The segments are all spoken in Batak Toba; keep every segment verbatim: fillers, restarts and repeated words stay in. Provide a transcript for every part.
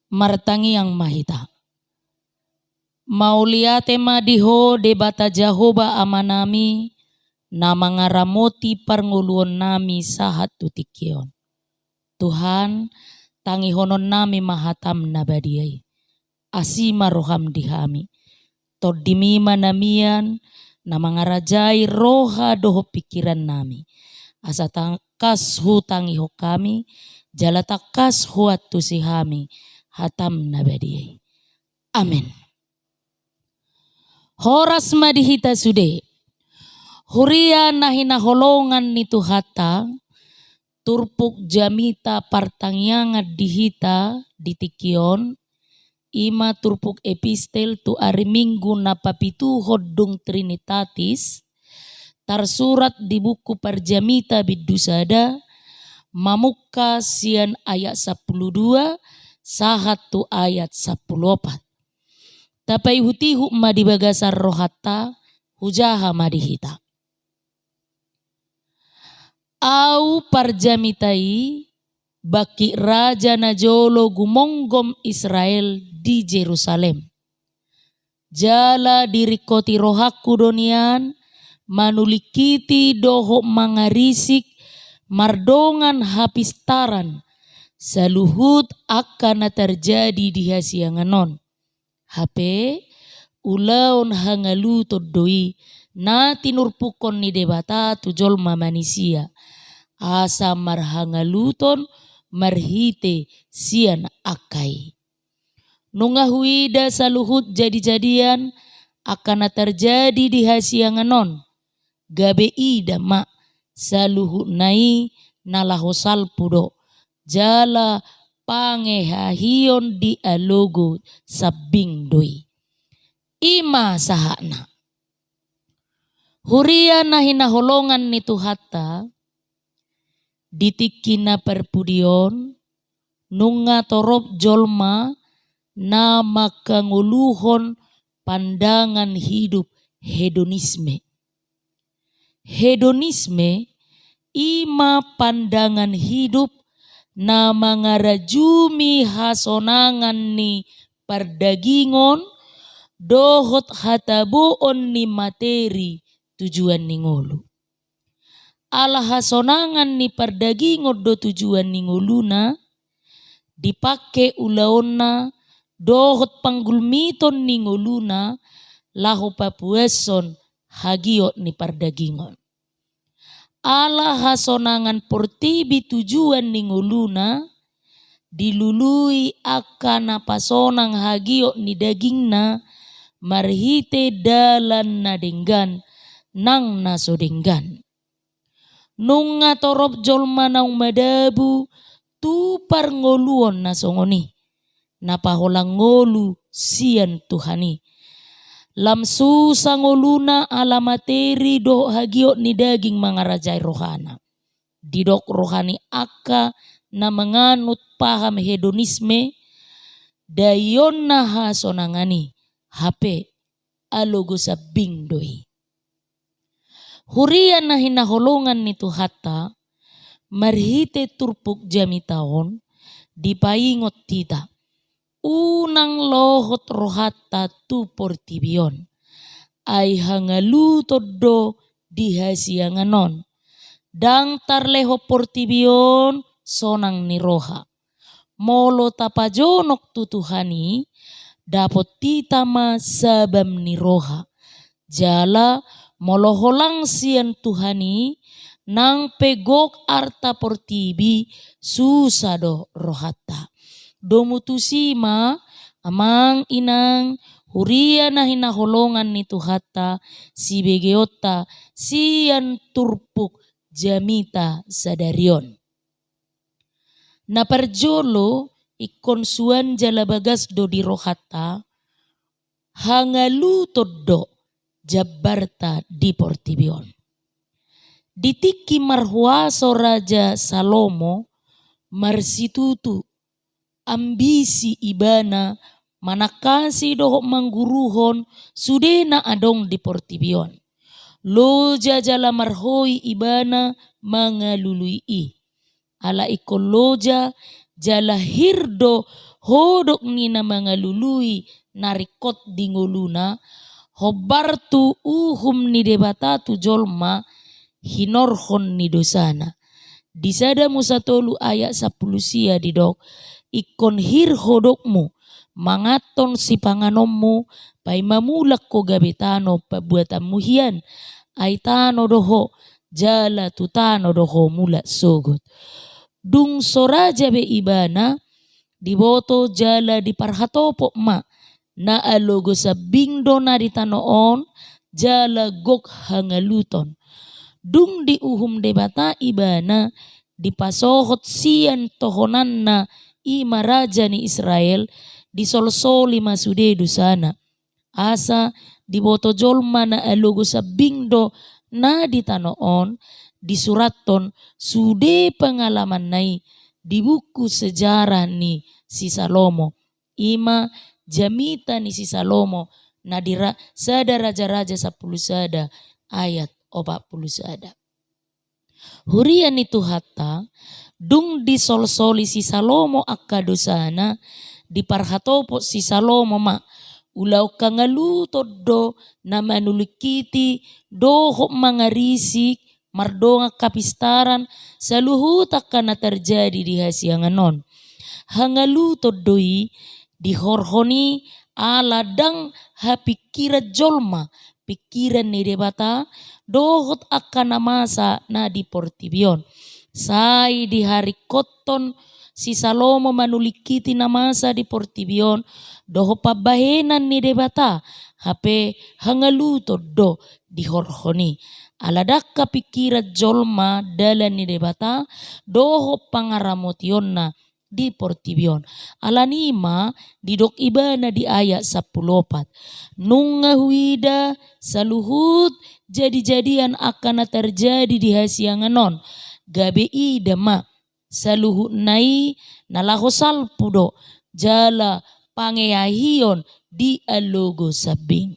Martangiang ma hita. Mauliate ma di Ho Debata Jahowa Amanami, na mangaramoti parngoluonnami sahat tu tingki on. Tuhan, tangihononnami ma hataM na badia i. Asi ma rohaM di hami. TondiMi ma na mian, na mangarajai roha dohot pingkirannami. Asa tangkas hutangihon hami, jala tangkas huantusi hami hataM na badia i. Amen. Horas ma di hita sude. Huria na hinaholongan ni Tuhanta, turpuk jamita partangiangan di hita di tingki on, i ma turpuk epistel tu ari Minggu na papituhon dung Trinitatis, tarsurat di buku Parjamita bindu sada, mamungka sian ayat sampulu dua sahat tu ayat sampulu opat. Tapaihutihut ma di bagasan rohanta, hujaha ma di hita. Ahu parjamita i, bangkit raja na jolo gumonggom Israel di Jerusalem. Jala diringkoti rohangku do nian, manulingkiti dohot mangarisik mardongan hapistaran, saluhut angka na tarjadi di hasiangan on. Hape, ulaon hangaluton do i, na tinurpukkon ni Debata tu jolma manisia, asa marhangaluton marhite sian angka i. Nunga huida saluhut jadijadian angka na tarjadi di hasiangan on, gabe ida ma, saluhutna i na laho salpu do, jala pangehahion dialogo sambing do i. I ma sahatna. Huria na hinaholongan ni Tuhanta, di tingki na parpudi on, nunga torop jolma na manghangoluhon pandangan hidup hedonisme. Hedonisme, i ma pandangan hidup na mangarajumi hasonangan ni pardagingon dohot hataboon ni materi tujuan ni ngolu. Ala hasonangan ni pardagingon do tujuan ni ngoluna, dipangke ulaonna dohot panggulmiton ni ngoluna laho papuashon hagiot ni pardagingon. Ala hasonangan portibi tujuan ni ngoluna, dilului angka na pasonang hagiot ni dagingna marhite dalan na denggan nang na so denggan. Nunga torop jolma naung madabu tu parngoluon na songon i, na paholang ngolu sian Tuhan i. Lam susa ngoluna ala materi dohot hagiot ni daging mangarajai rohana. Didok roha ni angka na manganut paham hedonisme, daionna hasonangan i, hape alogo sambing do i. Huria na hinaholongan ni Tuhanta, marhite turpuk jamita on, dipaingot hita, unang lohot rohanta tu portibi on. Ai hangaluton do di hasiangan on. Ndang tarlehon portibi on sonang ni roha. Molo tapajonok tu Tuhan i, dapot hita ma sabam ni roha. Jala molo holang sian Tuhan i, nang pe gok arta portibi, susa do rohanta. Domu tusi ma, amang inang, huria na hinaholongan ni Tuhanta, sibegeonta sian turpuk jamita sadari on. Na parjolo, ingkon suan jala bagas do di rohanta, hangaluton do jambarta di portibi on. Di tingki marhuaso Raja Salomo, marsitutu, ambisi ibana manangkasi dohot mangguruhon sude na adong di portibi on. Loja jala marhoi ibana mangalului i. Ala ingkon loja jala hir do Hodok ni na mangalului na ringkot di ngoluna, hombar tu uhum ni Debata tu jolma hinorhon ni dosana. Di Sada Musa tolu ayat sampulu sia didok, ingkon hir hodokmu, manganhon sipanganonmu, paima mulak ho gabe tano pambuatanmu hian, ai tano do ho, jala tu tano do ho mulak sogot. Dung so raja be ibana, diboto jala diparhatopot ma, na alogo sambing do na di tano on, jala gok hangaluton. Dung diuhum Debata ibana, dipasohot sian tohonanna, i ma raja ni Israel, disolsoli ma sude dosana. Asa diboto jolma na alogo sambing do na di tano on, disurathon sude pengalamanna i di buku sejarah ni si Salomo. I ma jamita ni si Salomo na di ra-, Sada Raja-raja sampulu sada ayat opat pulu sada. Huria ni Tuhanta, dung disolsoli si Salomo angka dosana, diparhatopot si Salomo ma, ulaon hangaluton do na manulingkiti dohot mangarisik mardongan hapistaran saluhut angka na tarjadi di hasiangan on. Hangaluton do i dihorhon i ala ndang hapingkiran jolma, pingkiran ni Debata, dohot angka na masa na di portibi on. Sai diharingkothon si Salomo manulingkiti na masa di portibi on, dohot pambahenan ni Debata, hape hangaluton do dihorhon i. Ala ndang hapingkiran jolma dalan ni Debata, dohot pangaramotionna di portibi on. Alani i ma didok ibana di ayat sampulu opat. Nunga huida saluhut jadi-jadian angka na tarjadi di hasiangan on. Gabe ida ma, saluhutna i na laho salpu do, jala pangeahion di alogo sambing.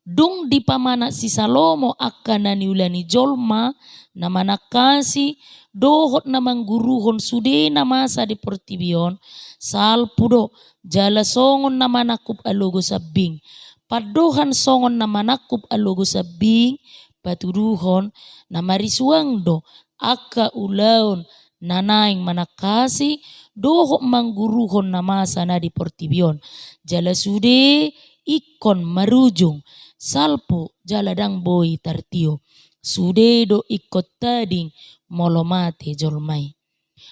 Dung dipamanat si Salomo angka na niula ni jolma, na manangkasi, dohot na mangguruhon sude na masa di portibi on, salpu do, jala songon na manangkup alogo sambing. Pandohan songon na manangkup alogo sambing, patuduhon, na marisuang do, angka ulaon na naeng manangkasi, dohot mangguruhon na masa na di portibi on. Jala sude ingkon marujung, salpu jala ndang boi tartio. Sude do ingkon tading molo mate jolma i.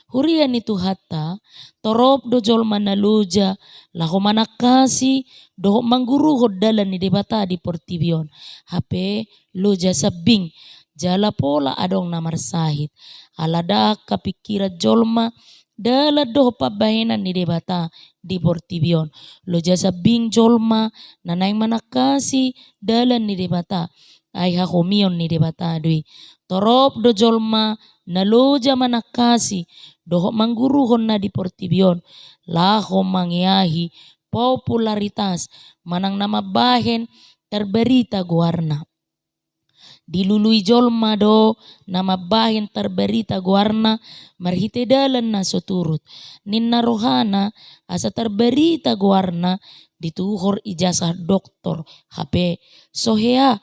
Huria ni Tuhanta, torop do jolma na loja, laho manangkasi, dohot mangguruhon dalan ni Debata di portibi on. Hape loja sambing, jala pola adong na marsahit. Ala ndang hapingkiran jolma, dalan dohot pambahenan ni Debata di portibi on. Loja sambing jolma, na naeng manangkasi dalan ni Debata. Ai hahomion ni Debata do i. Torop do jolma, na loja manangkasi, dohot mangguruhon na di portibi on. Laho mangeahi popularitas, manang na mambahen tarbarita goarna. Dilului jolma do na mambahen tarbarita goarna marhite dalan na so turut. Ninna rohana asa tarbarita goarna dituhor ijasah doktor, hape so hea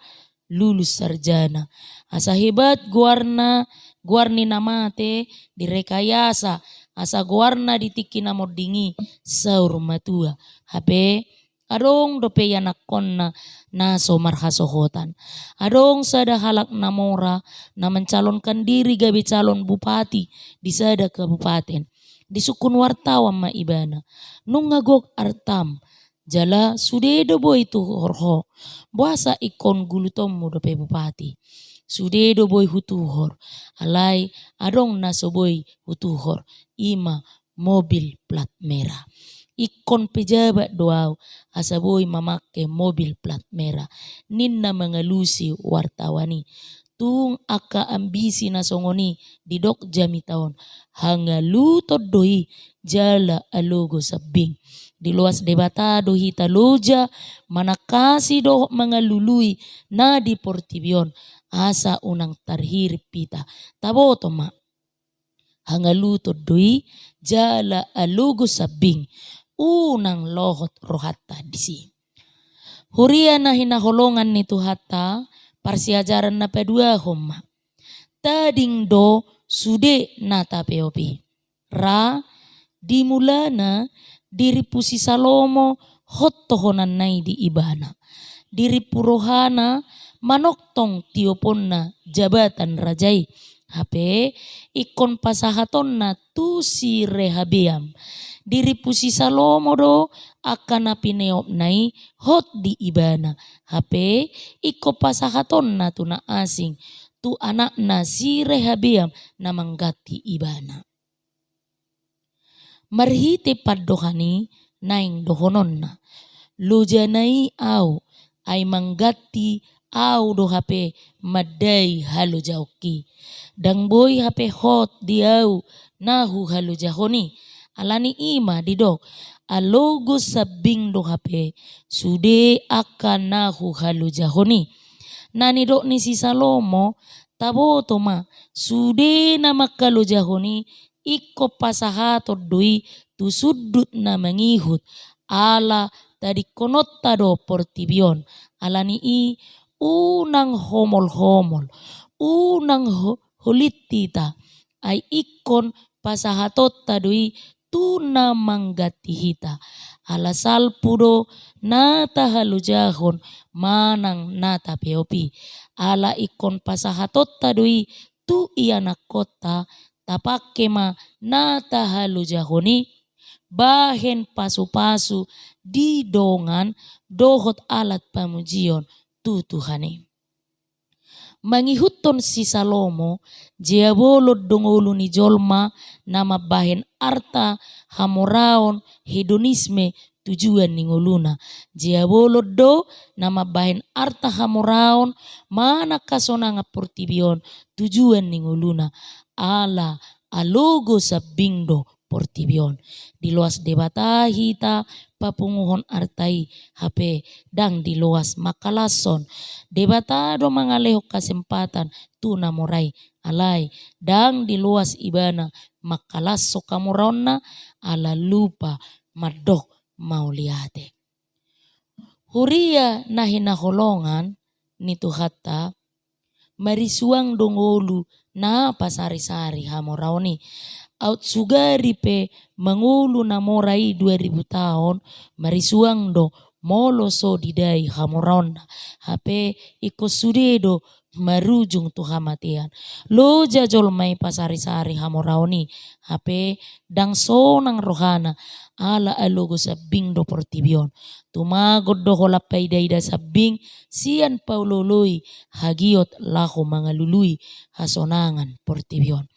lulus sarjana. Asa hebat goarna, goar ni na mate direkayasa, asa goarna di tingki na monding i saur matua. Hape adong dope ianakkonna na so marhasohotan. Adong sada halak na mora na mencalonkan diri gabe calon bupati di sada kabupaten. Disungkun wartawan ma ibana, "Nunga gok artam, jala sude do boi tuhor ho. Boasa ingkon gulutonmu dope bupati? Sude do boi hutuhor, alai adong na so boi hutuhor, i ma mobil plat merah. Ingkon pejabat do au, asa boi mamangke mobil plat merah," ninna mangalusi wartawan i. Tung angka ambisi na songon i didok jamita on, hangaluton do i jala alogo sambing. Diloas Debata do hita loja manangkasi dohot mangalului na di portibi on, asa unang tarhirim hita. Taboto ma. Hangaluton do i jala alogo sambing, unang lohot rohanta disi. Huria na hinaholongan ni Tuhanta, parsiajaran na paduahon ma. Tading do sude na tapeop i. Ra, di mulana dirimpu si Salomo hot tohonanna i di ibana. Dirimpu rohana manongtong tioponna jabatan raja i. Hape ingkon pasahatonna tu si Rehabeam. Dirimpu si Salomo do angka na pineopna i hot di ibana. Hape ingkon pasahatonna tu na asing, tu anakna si Rehabeam na mangganti ibana. Marhite pandohan i naeng dohononna, lojana i au, ai mangganti au do hape mandai halojaonki. Ndang boi hape hot di au na huhalojahon i. Alani i ma didok, alogo sambing do hape sude angka na huhalojahon i. Na nidok ni si Salomo, taboto ma, sude na mangkalojahon i ingkon pasahaton do i tu sundut na mangihut, ala tadingkononta do portibi on. Alani i unang homolhomol, unang ho-, holit hita, ai ingkon pasahatonta do i tu na mangganti hita. Ala salpu do na tahalojahon manang na tapeop i. Ala ingkon pasahatonta do i tu ianakkonta, tapangke ma na tahalojahon i bahen pasupasu di dongan dohot alat pamujion tu Tuhan i. Mangihuthon si Salomo, jeabolon do ngolu ni jolma na mambahen arta hamoraon, hedonisme, tujuan ni ngoluna. Jeabolon do na mambahen arta hamoraon manang hasonangan portibi on tujuan ni ngoluna. Ala alogo sambing do portibi on. Diloas Debata hita papunguhon arta i, hape ndang diloas mangkalashon. Debata do mangalehon hasempatan tu na mora i, alai ndang diloas ibana mangkalashon hamoraonna ala lupa mandok mauliate. Huria na hinaholongan ni Tuhanta, marisuang do ngolu na pasarisari hamoraon i. Aut sugari pe mangolu na mora i dua ribu taon, marisuang do molo so didai hamoraonna. Hape ingkon sude do marujung tu hamatean. Loja jolma i pasarisari hamoraon i, hape ndang sonang rohana, ala alogo sambing do portibi on. Tumagon do holan paidaida sambing sian paolooloi hagiot laho mangalului hasonangan portibi on.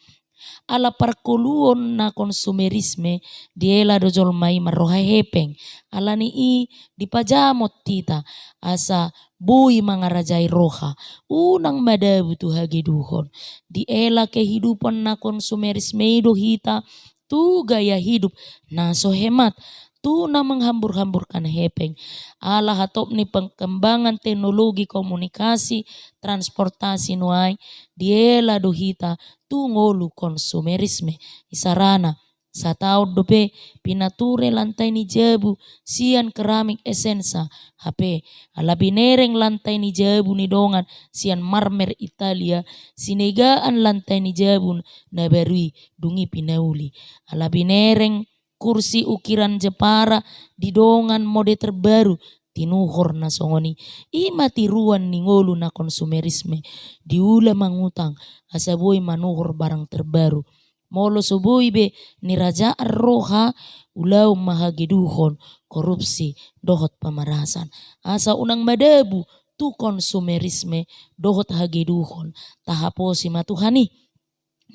Ala parngoluon na konsumerisme, diela do jolma i marroha hepeng. Alani i dipajamot hita asa boi mangarajai roha, unang madabu tu hageduhon. Diela kehidupan na konsumerisme i do hita tu gaya hidup na so hemat, tu na menghambur-hamburkan hepeng. Ala hatop ni perkembangan teknologi komunikasi, transportasi nuaeng, diela do hita tu ngolu konsumerisme. Isarana, sataon dope pinature lantai ni jabu sian keramik Essenza, hape ala binereng lantai ni jabu ni dongan sian marmer Italia, sinegaan lantai ni jabu na baru i dung i pinauli. Ala binereng kursi ukiran Jepara di dongan mode terbaru, tinuhor na songon i. I ma tiruan ni ngolu na konsumerisme, diula mangutang asa boi manuhor barang terbaru. Molo so boi be nirajaan roha, ulaon ma hageduhon, korupsi dohot pamarasan. Asa unang madabu tu konsumerisme dohot hageduhon, tahaposi ma Tuhan i.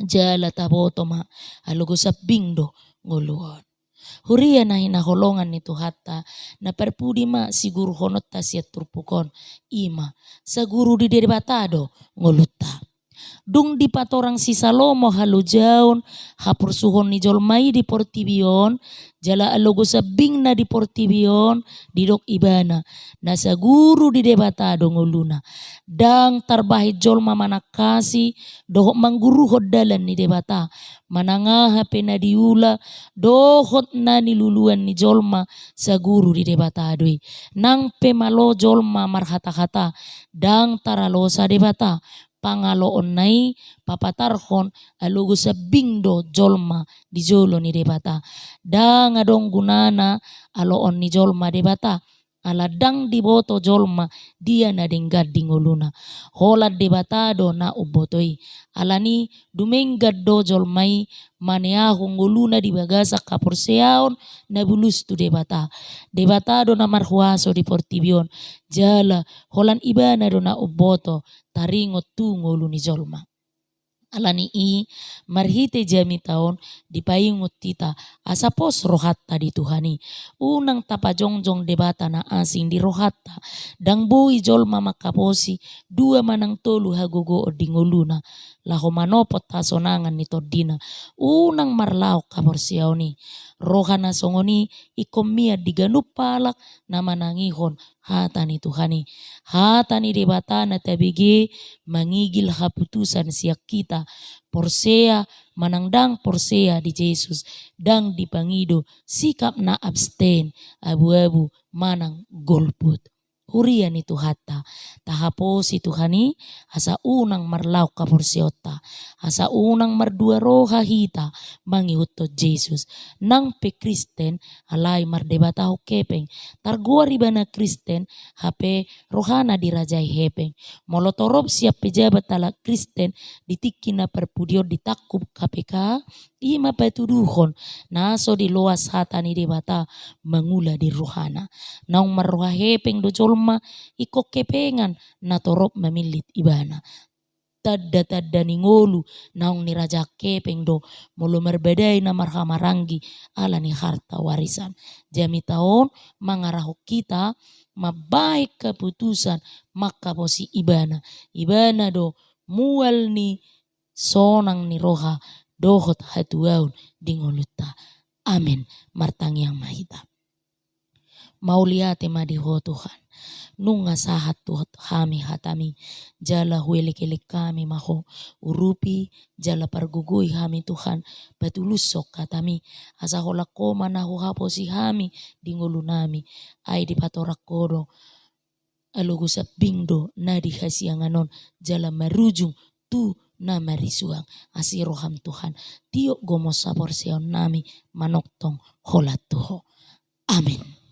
Jala taboto ma, alogo sambing do ngolu on. Huria na hinaholongan ni Tuhanta, na parpudi ma siguruhononta sian turpuk on, i ma, saguru di Debata do ngolunta. Dung dipatorang si Salomo halojaon haporsuhon ni jolma i di portibi on, jala alogo sambingna di portibi on, didok ibana, na saguru di Debata do ngoluna. Ndang tarbahen jolma manangkasi dohot mangguruhon dalan ni Debata. Manang aha pe na diula dohot na niluluan ni jolma, saguru di Debata do i. Nang pe malo jolma marhata-hata, ndang taralosa Debata. Pangaloonna i papatarhon alogo sambing do jolma di jolo ni Debata. Ndang adong gunana aloon ni jolma Debata, ala ndang diboto jolma dia na denggan di ngoluna. Holan Debata do na umboto i. Alani dumenggan do jolma i maneahon ngoluna di bagasan haporseaon na bulus tu Debata. Debata do na marhuaso di portibi on, jala holan ibana do na umboto taringot tu ngolu ni jolma. Alani i, marhite jamita on dipaingot hita asa pos rohanta di Tuhan i. Unang tapajongjong debata na asing di rohanta. Ndang boi jolma mangkaposi dua manang tolu hagogoon di ngoluna laho manopot hasonangan ni tondina. Unang marlaok haporseaon i. Roha na songon i ingkon mian di ganup halak na manangihon hata ni Tuhan i. Hata ni Debata na tabege mangigil haputusan sian hita, porsea manang ndang porsea di Jesus, ndang dipangido sikap na abstain, abu-abu manang golput. Huria ni Tuhanta, tahaposi Tuhan i asa unang marlaok haporseaonta, asa unang mardua roha hita mangihuthon Jesus. Nang pe Kristen alai mardebatahon hepeng. Targoar ibana Kristen hape rohana dirajai hepeng. Molo torop sian pejabat halak Kristen di tingki na parpudi on ditangkup K P K, i ma patuduhon na so diloas hata ni Debata mangula di rohana. Naung marroha hepeng do jolma, ingkon hepengan na torop mamillit ibana. Tanda-tanda ni ngolu naung niraja hepeng do molo marbadai na marhahamaranggi ala ni harta warisan. Jamita on mangarahon hita mambahen haputusan mangkaposi ibana. Ibana do mual ni sonang ni roha dohot hatuaon di ngolunta. Amen. Martangiang ma hita. Mauliate ma di Ho Tuhan. Nunga sahat tu hami hataMi, jala huelek-elek hami ma Ho. Urupi jala pargogoi hami Tuhan, patulushon hataMi. Asa holan Ho ma na huhaposi hami di ngolunami. Ai dipatorang Ho do, alogo sambing do na di hasiangan on, jala marujung tu na marisuang. Asi rohaM Tuhan, tiop gomos haporseaonnami manongtong holan tu Ho. Amen.